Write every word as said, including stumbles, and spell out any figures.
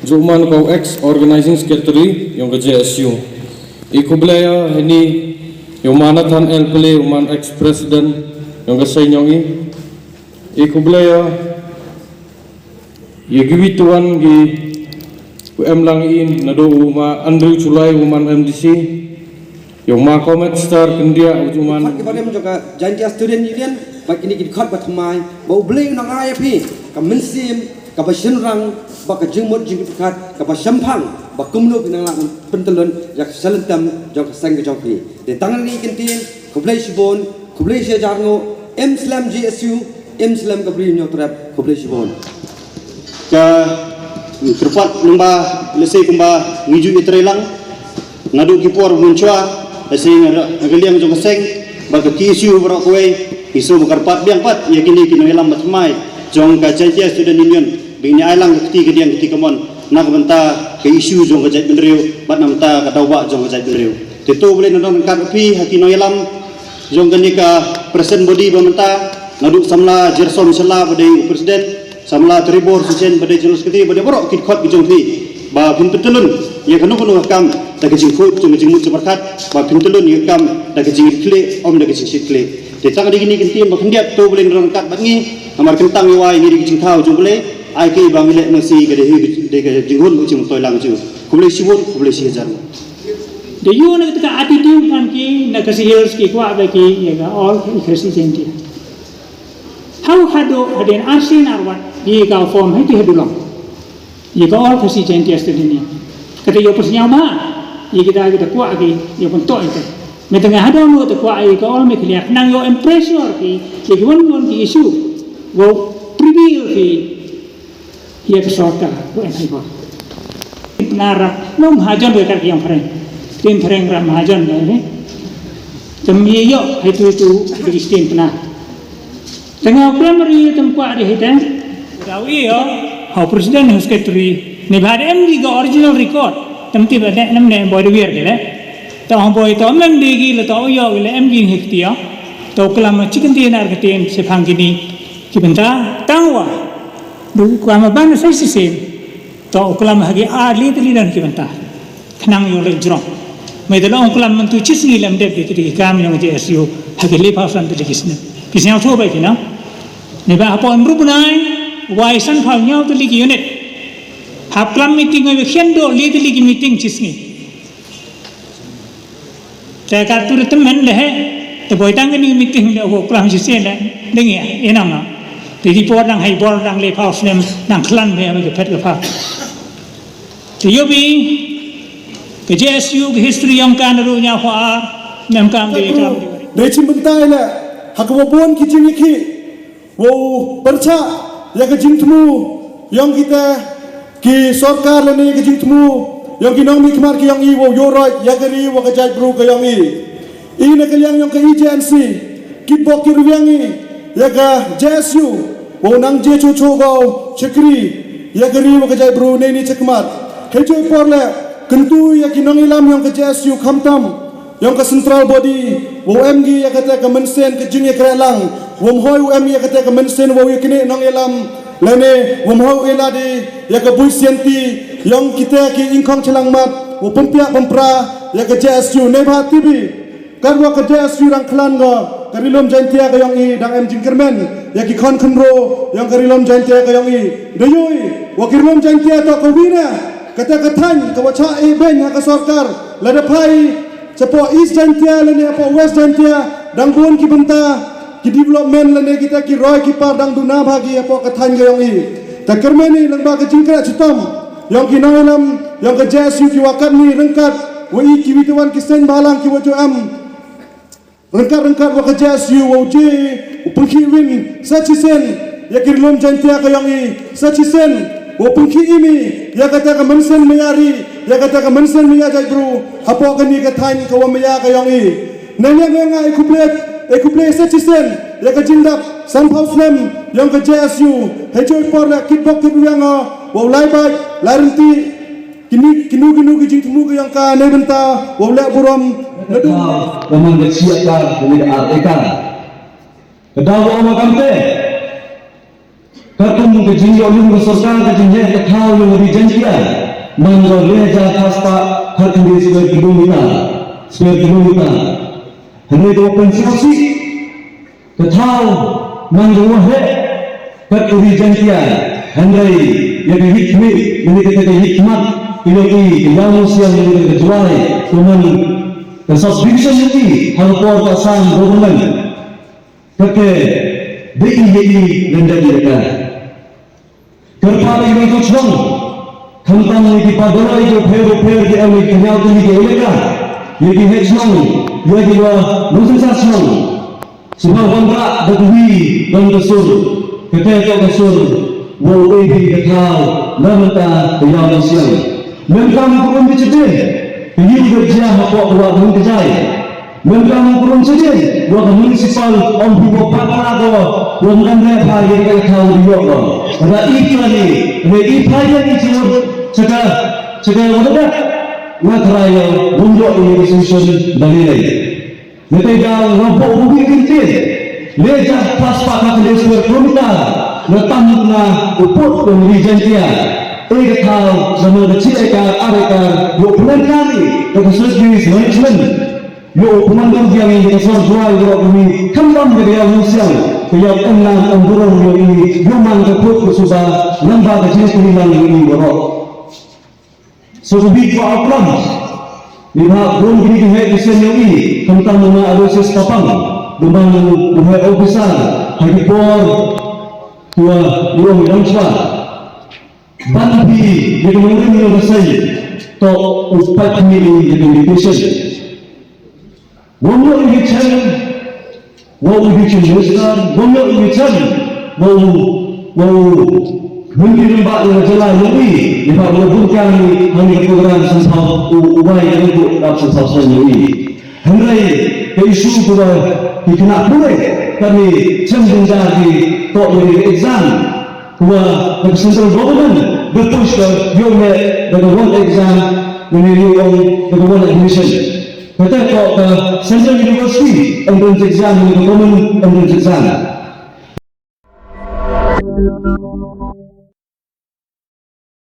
Jong u man ka u ex organizing secretary yong ka J S U. I khublei ïa hini ïa u man Nathan L Pillay, u man ex president yong ka seng yong i. I khublei ïa ïa kiwei tuan ki u em lang i, naduh u ma Andrew Chulai, u man M D C, ïa u ma Comet Star Kyndiah, u man. Ki dkhot kiba rim jong ka Jaintia Student Union, bad kine ki dkhot ba thymmai ba U Blei un nang ai ïa phi ka mynsiem kaba shynrang, bad ka jingmut jingpyrkhat kaba shemphang, ba kumno phin nang lah ban pyntylun ïa ka shalynter jong ka seng ka jong phi. Te tang kine ki ktien, khublei shibun, khublei shihajar nguh, im slem J S U, im slem ka Bri Hynñiewtrep, khublei shibun. Ka kyrpad lyngba, lehse kumba ngi ju ïatreilang naduh ki por mynshuwa, lehse na ka liang jong ka seng bad ka K S U baroh kawei, ngi sngewbha kyrpad biang pat ïa kine ki nongïalam ba thymmai jong ka Jaintia Student Union, ba ngin ïa ai lang ka kti kadiang kti kamon na ka bynta ka issue jong ka jaitbynriew bad na ka bynta ka daw bah jong ka jaitbynriew. Te to U Blei un nang ryngkat bad phi ha ki nongïalam jong kane ka present body ba mynta, naduh samla Jersom Shylla ba dei u president, samla Trevor Suchen ba dei general secretary, bad baroh ki dkhot ki jong phi, ba phin pyntylun ïa kano kano ka kam da ka jingkhuid jong ka jingmut jingpyrkhat, ba phin pyntylun ïa ka kam da ka jingkitkhlieh, ym da ka jingshitkhlieh. Te tang da kine ki ktien ba khyndiat, to U Blei un nang ryngkat bad ngi, namar kyntang ïa wai ngi da ka jingthaw jong U Blei, ai kaei ba ngi leh mynta ka dei ka jinghun ka jingmyntoi lang jong U. Khublei shibun, khublei shihajar. Te ïa kata ka attitude kan ki na ka Khasi Hills ki kwah ba ki ïa ka All Khasi Jaintia. Haduh hadien arsien arwat ïa ka form ha ki haduh long ïa ka All Khasi Jaintia Student Union. Kata ïa u pyrshah ma ïa kita kita kwah ki ïa pyntok ïa ka. Mynta nga haduh mo ta kwah ïa ka All Meghalaya, nang ïa u impressure ki ïa ki wan wan ki issue. Wow prevail ki ïa ka sorkar, ko en hai ko. Pynarap, no mahajon ka kar ki ïong phareng. Tin phareng rap mahajon ka ni. Tem ïa ïoh hai tu tu di stin pynarap. Tengah primary tem kwah di hita. Daw ïa ha president ha secretary. Ni bad em di ka original record. Tem ti ba dek nem ne boy de wir ki le. Ta hong boy ta mem di ki le ta ïoh ki le em di hik ti ïa. Ta klam chicken tin ar ka tin se phang kini. Ki bynta tang wa. Du klam ban sa shisien. To u klam ha ki ar li tylli don ki bynta. Khnang ïoh leh jrong. Mai da long u klam mynta shi sngi lem dep ki, ki kam yong J S U ha ki laiphew san tylli ki snem. Ki sngewthuh ba ki na. Ni ba hapoh hynriew bnai, wai sanphew hynñiew tylli ki unit. Hap klam meeting wai ba khian doh li tylli ki meeting shi sngi. Te ka tu de tymmen de he. Te boi tang kani meeting de ko klam shisien de. Ding ya, inang na. Te di por dang hai bor dang laiphew snem dang khlan be ba ke phet ke pha. Te yo bi Ka J S U ka history yong ka na ru nya hwa ar, nem kam de kam de. Dei chim bynta ïa la ha ka wa bun ki jingïakhih wow pyrchah ïa ka jingthmu yong kita ki sorkar lane ka jingthmu yong ki nongmihkhmat ki yong i wow ïoh roi ïa ka ri wa ka jaitbru ka yong i. I na ka liang yong ka E J N C ki bok ki rwiang i ïa ka J S U wow nang je chu chu go chakri ïa ka ri wa ka jaitbru ne ni chakmat. He chu por le kyntu ïa ki nongïalam yong ka J S U khamtam yong ka central body wow em gi ïa kata ka mynsiem ka jingïakre lang wow hoi wow em ïa kata ka mynsiem wow ïa kine nongïalam lane wow hoi ïa lade ïa ka buit sianti yong kita ki ingkhong chalangmat wow pumpiak pumpra ïa ka J S U ne bha tibi. Katwa ka J S U dang klan ga ka Rilum Jaintia ka yong i dang em jingkyrmen ïa ki khon khynro yong ka Rilum Jaintia ka yong i. Dayoi wa ki Rilum Jaintia to ka wina kata ka thaiñ ka wa cha e beng ha ka sorkar lada phai chapoh East Jaintia lane hapoh West Jaintia dang bun ki bynta ki development lane kita ki roi ki par dang duna bha ki hapoh ka thaiñ ka yong i. Ta kyrmen i lang ba ka jingkra chitom yong ki nongïalam yong ka J S U ki wa kat ni ryngkat wa i ki wi tawan ki seng balang ki wa ju am ryngkat ryngkat wa ka J S U wa u je u pynkhih win sa chisen ïa ki Rilum Jaintia ka yong i sa chisen wa u pynkhih imi ïa kata ka mynsiem maya ri ïa kata ka mynsiem maya jaitbru hapoh kani ka thaiñ ka wa maya ka yong i. Nang ïa nga e kuble e kuble sa chisen ïa ka jingdap sanphaw snem yong ka J S U. He joi por la kitbok kitwiang wa u lai bait lai rynti kini kinu kinu ki jingthmu ka yong ka ne bynta wa u leh burom na dum. Ka man ka chi akar ka ne ka ar ekar. Ka daw wa ma kamte. Ka kum ka jingïoh lum ka sorkar ka jingheh ka thaw yong ka ri Jaintia man ka le hajar phra spah khat khyndai square kilometer square kilometer. Hynrei ka wa pynsiaw si ka thaw man ka wa heh kat ka ri Jaintia. Hynrei ïa ka hikmit ïa ka ka hikmat ka ïa i ka ïa musiang ïa ka jwai ka man ka subdivision ïa i ha ka por ka Assam government. Kate dei ïa i lendek ïa ka Kyrpad ïa ki nongshong khamtam ïa ki pagaloi ki pher pher ki em ïa ki ñiaw tylli ki elaka ïa ki heh shnong ïa ki wa nongshong shnong. Sngewbha wanrah da kawei don ka sur kata ka ka sur wa u ei ka thaw na mynta ka ïaw nongsiang. Mem kam ka um ka chete ka ïing ka jia hapoh ka wa ka jai. Mynta ma ka rum sha ïing wa ka municipal ong phi wa pat na ko wa mynta pha ïa ka thaw ïoh ko. Ra i pha ni ne i pha ïa ni chi wa chaka chaka wa da nga try ïa wun ïoh ïa ka solution da ni lei. Ne te da wa bo u wi kin te le ja pas pa ka le square kilometer na tam na u put ko ni Jaintia. E ka thaw da ma da chi ekar ar ekar wa plan ka ni ka facilities management. Ïoh u pynmang dang biang ïa ka sor jwai ïa u ri khamtam ka ïa u siang ka ïa u emlang em burom ïa u ri ïoh man ka put ka suba lamba ka jingkuri lang ïa u ri waroh. So ka bik ba aklam ni ba bun kini ki heh ki sen ïa u ri khamtam u ma Aloysius Papang. Bymman u heh officer ha ki por tua ïa u ri langchwa. Ban phi ïa ka nongrim ïa ka sai to u pat phi ïa ka invitation. Wam lo ïa ka chem wa u ïa ka minister wam lo ïa ka chem wa u wa u hynri lembah ïa ka jylla ïa u ïa ka bun ka ni ha ni ka program san phaw u u bai ka ni ku dap san phaw san ïa u. Hynrei ka issue kaba ki khynnah pule kane chem jynjar ki toh ïa ka exam kaba ka central government ba push ka ïoh ne da ka one exam ne ïoh ong da ka one admission. Kata toh ka central university entrance exam ne ka common entrance exam.